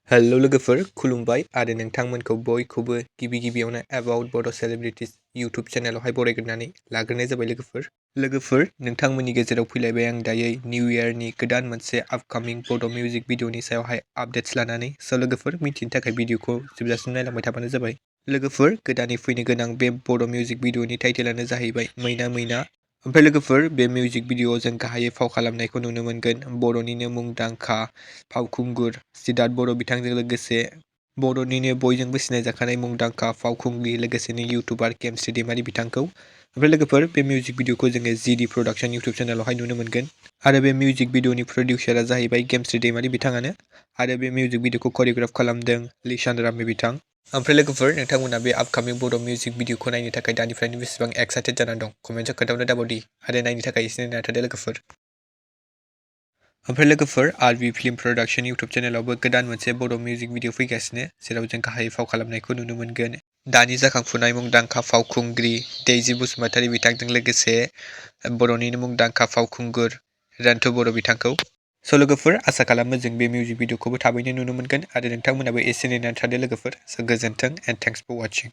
hello लोगोफोर खुलुमबाय आरो नोंथांमोनखौ बयखौबो गिबियावनो एबाउट बड' सेलिब्रिटिज इउटुब चेनेलावहाय बरायग्रोनानै लाग्रोनाय जाबाय लोगोफोर नोंथांमोननि गेजेराव फैलायबाय आं दायो निउ इयारनि गोदान मोनसे आपकामिं बड' मिउजिक भिडिअनि सायावहाय आपडेट्स लानानै लोगोफोर मिथिनो थाखाय भिडिअखौ जोबजासिम नायलांबाय थाबानो जाबाय लोगोफोर गोदानै फैनो गोनां बे बड' मिउजिक भिडिअनि टाइटेलानो जाहैबाय मैना मैना ओमफ्राय लोगोफोर बे मिउजिक भिडिअआव जों गाहायै फाव खालामनायखौ नुनो मोनगोन बर'निनो मुंदांखा फावखुंगुर सिद्धार्थ बर' बिथांजों लोगोसे बर'निनो बयजोंबो सिनायजाखानाय मुंदांखा फावखुंग्रि लोगोसेनो इउटुबार गेमस्रि दैमारि बिथांखौ ओमफ्राय लोगोफोर बे मिउजिक भिडिअखौ जोङो जिडि प्रडाक्शन इउटुब चेनेलावहाय नुनो मोनगोन आरो बे मिउजिक भिडिअनि प्रडिउसारा जाहैबाय गेमस्रि दैमारि बिथाङानो आरो बे मिउजिक भिडिअखौ करिय'ग्राफ खालामदों लिसान रामि बिथां ओमफ्राय लोगोफोर नोंथांमोना बे आपकामिं बड' मिउजिक भिडिअखौ नायनो थाखाय दानिफ्रायनो बेसेबां एक्साइटेड जानानै दं कमेन्टआव खोन्थाहरनो दाबावदि आरो नायनो थाखाय एसे नेना थादो लोगोफोर ओमफ्राय लोगोफोर आरबि फिल्म प्रडाक्शन इउटुब चेनेलावबो गोदान मोनसे बर' मिउजिक भिडिअ फैगासिनो जेराव जों गाहायै फाव खालामनायखौ नुनो मोनगोन दानि जाखांफुनाय मुंदांखा फावखुंग्रि दैजि बसुमतारी बिथांजों लोगोसे बर'निनो मुंदांखा फावखुंगुर रान्थु बर' बिथांखौ लोगोफोर आसा खालामो जों बे मिउजिक भिडिअखौबो थाबैनो नुनो मोनगोन आरो नोंथांमोनाबो एसे नेनानै थादो लोगोफोर गोजोन्थों एन्ड थेंक्स फर वाचिं